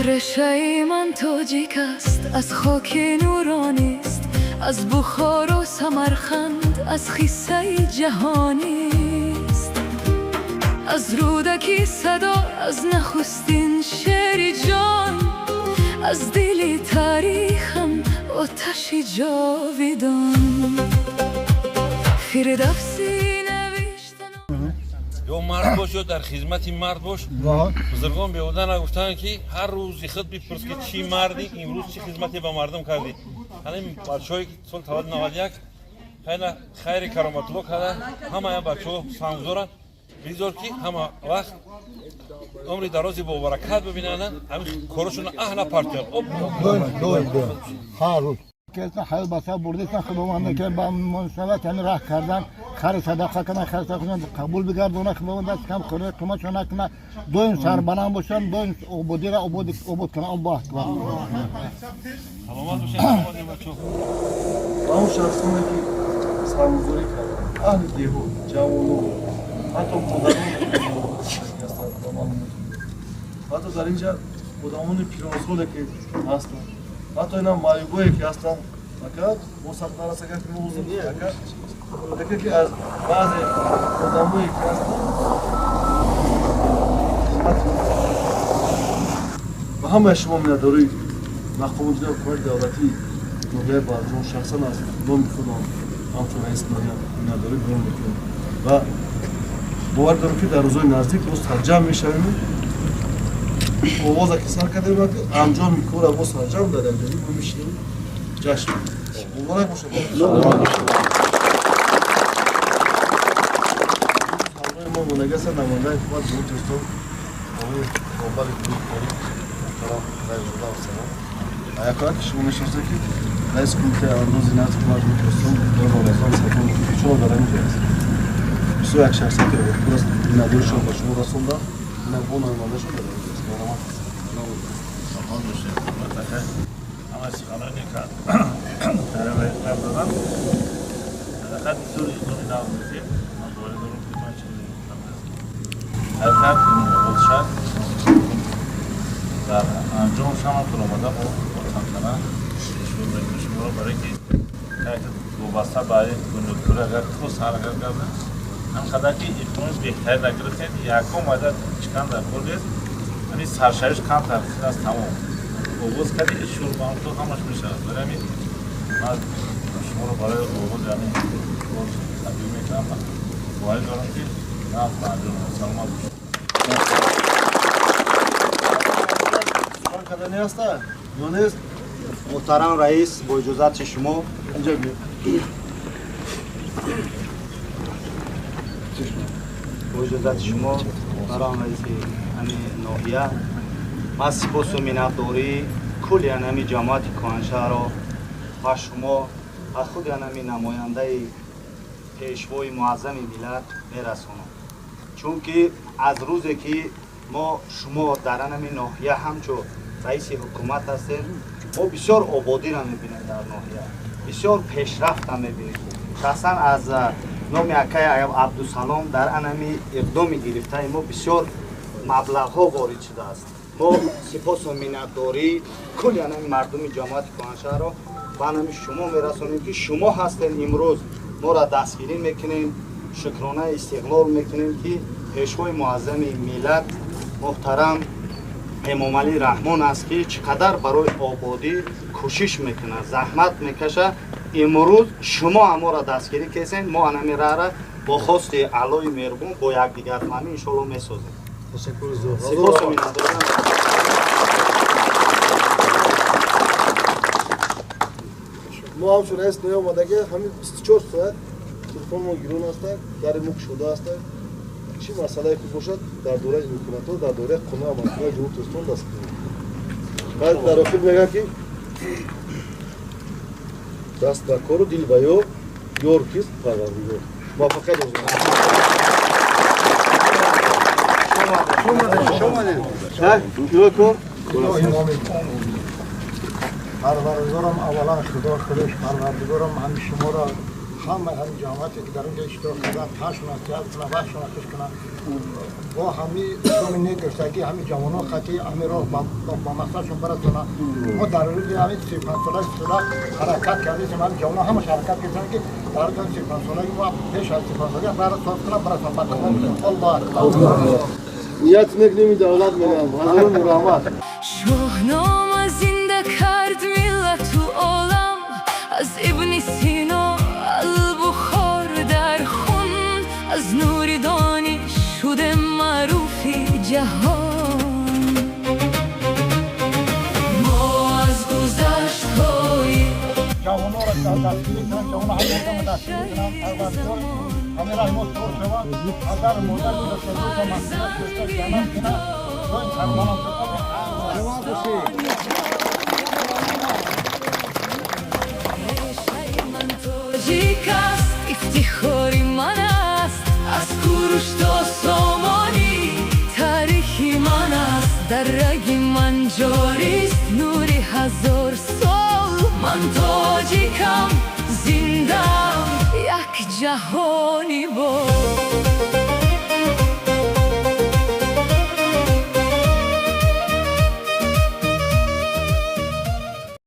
Решаи ман тоҷик аст, аз хоки нуронист, аз Бухору Самарқанд, аз қиссаи ҷаҳонист, аз Рӯдакӣ садо, аз нахустин шеъри ҷон, аз дили таърихам оташи ҷовидон. Фирдавсӣ навишта. Ё мард бош, ё дар хизмати мард бош. Бузургон беҳуда нагуфтанд, ки ҳар рӯзи худ бипурс, ки чӣ мардӣ, имрӯз чӣ хизмате ба мардум кардӣ. Ҳамин бачаҳое ки соли таваллуд 91 хайна хайри кароматулло карда, ҳамая бачаҳо сангзоранд. Бигзор, ки ҳама вақт умри дарози бобаракат бибинанд, ҳамин корашонро аҳна партиянд. Ҳар рӯз ҳаёт ба сар бурдистан. Худованда ки ба муносибат ҳамин раҳ кардан, хайри садақа кунан, хайр садақа қабул бигардона. Худованд даст кам қиматшон накуна, доим сарбаланд бошанд, доим ободира обод кунан. Аллоҳ акбар. Саломат бошед, саломат, бачаҳо. Ба он шахсоне, ки сармогузорӣ карданд, аҳли деҳот, ҷавонон, ҳатто модарон ҳастанд, ба маълумоти, ҳатто дар инҷа одамони пиронсоле ки ҳастанд, ҳатто ина маъюбое ки ҳастанд, ака бо сабтарас, агар ки мо узр, ака, яке ки аз баъзе одамое ки ҳастанд, хизмати ба ҳамаи шумо миннатдории мақомоти ҳукумати давлатии ноҳияи Балҷувон, шахсан аз номи худам ҳамчун раиси ноҳия миннатдорӣ баён мекунем ва бовар дорам, ки дар рӯзҳои наздик боз сарҷамъ мешавем. Овоза ки сар кардем, анҷоми кора боз сарҷамъ дар якҷоягӣ мо мешинем, ҷашн. Муборак бошад. Ҳамроҳи мо мондагаста намояндаи ҳукумати Ҷумҳурии Тоҷикистон, оғои роҳбари гурӯҳи корӣ муҳтарам Раисзода Абдусалом. Якояке шумо мешиносед, ки раиси кумитаи андози назди ҳукумати Ҷумҳурии Тоҷикистон муҳтарам Сатторов чунон дар ҳамин ҷой аст. Бисёр як шахсияти обрӯпур аст. Миннатдоришон ба шумо расондам. Ина бо намояндашон дар ҳамин ҷой аст. Марҳамат. Саломат бошед. Албатта, ҳама суханоне ки гап задам, ҳақиқат бисёр иқдоми нав гирифтем. Ман боварӣ дорам, ки ман чизе гуфтам аст. Ҳақиқат оғоз шуд, дар анҷом шаматон омада, мо бо тантана пешвоз мекунем шуморо, барое ки вобаста ба ин бунёдкорӣ агар то сар гардад, ҳамқадар ки иқдоми беҳтарин нагирифтем, якум адад чикан дар кор нест, ҳамин саршавиш камтар аст, тамом оғоз кардӣ, шур ба ҳам то ҳамаш мешавад. Барои ҳамин ман шуморо барои оғози ҳамин кор табрик мекунам. Боварӣ дорам, ки нағз ба анҷом. Саломат бошед. Сухан кардани ҳаста ё нест? Муҳтарам раис, бо иҷозати шумо. Инҷа биё. Бо иҷозати шумо, муҳтарам раиси ҳами ноҳия, ман сипосу миннатдории кулли ҳами ҷамоати Кӯҳаншаҳрро ба шумо ва худи ҳами намояндаи пешвои муаззами миллат мерасонам, чунки аз рӯзе ки мо шумо дар ҳами ноҳия ҳамчун раиси ҳукумат ҳастем, мо бисёр ободиро мебинем дар ноҳия, бисёр пешрафтро мебинем. Шахсан аз номи акаи Абдусалом дар анами иқдоми гирифтаи мо бисёр маблағҳо ворид шудааст. Мо сипосу миннатдории кулли анами мардуми ҷамоати Кӯҳаншаҳрро ба анами шумо мерасонем, ки шумо ҳастем, имрӯз моро дастгирӣ мекунем. Шукронаи истиқлол мекунем, ки пешвои муаззами миллат муҳтарам Эмомалӣ Раҳмон аст, ки чӣ қадар барои ободӣ кӯшиш мекунад, заҳмат мекашад. Имрӯз шумо ҳаморо дастгирӣ кесем, мо анами раҳра бо хости Аллои меҳрубон, бо якдигарфаҳмӣ иншоалло месозем. Ташаккури зиёд. Сипосу миннатдорам. Мо ҳамчун раис ноҳия омадаги, ҳамин 24 соат телефонмо гирон аста, дари мо кушода аста. Чӣ масъалае ки бошад, дар доираи имконотҳо, дар доираи қонун амалкунии Ҷумҳурии Тоҷикистон дастгирӣ. Баъд дар охир мегӯяд, ки даст ба кору дил ба ёр, ёр кист? Парвардигор. Муваффақият орзу. Кор Парвардигорам, аввалан Худо худаш Парвардигорам ҳами шуморо, ҳама ҳами ҷамоате ки дар инҷо иштирок кардан, ташона сиҳат кунад, вақтшона хуш кунад. Бо ҳами исломи нек гирифтагӣ ҳами ҷавонон хати ҳами роҳ ба мақсадшон барасонад. Мо дар рӯзи ҳами 35 сола сола ҳаракат кардем, ҳами ҷавонон ҳамаш ҳаракат кардем, ки дар рӯзи 35 солаги мо пеш аз 35 солаги соз кунад, барасонад ба тамом. Аллоҳ акбар. Ният нек ними давлат мегӯям. Ҳазорон раҳмат. Шоҳнома зинда кард миллату олам, аз Ибни Сино, Албухор дар хун, аз нури дониш шуде маъруфи ҷаҳон. Мо аз гузаштҳои Ҷавононро дастгирӣ кунанд, ҷавонон ҳама дастгирӣ кунанд. Парвардигор ҳамин раҳи мо сор шавад, падар модар гузаштагиша мағфират дошта, ҷаннат кунад, доим сарбаланд. Решаи ман тоҷик аст, ифтихори ман аст. Аз Куруш то Сомонӣ таърихи ман аст. Дар раги ман ҷорист нури ҳазор сол. Ман тоҷикам, зиндаам, як ҷаҳони боз.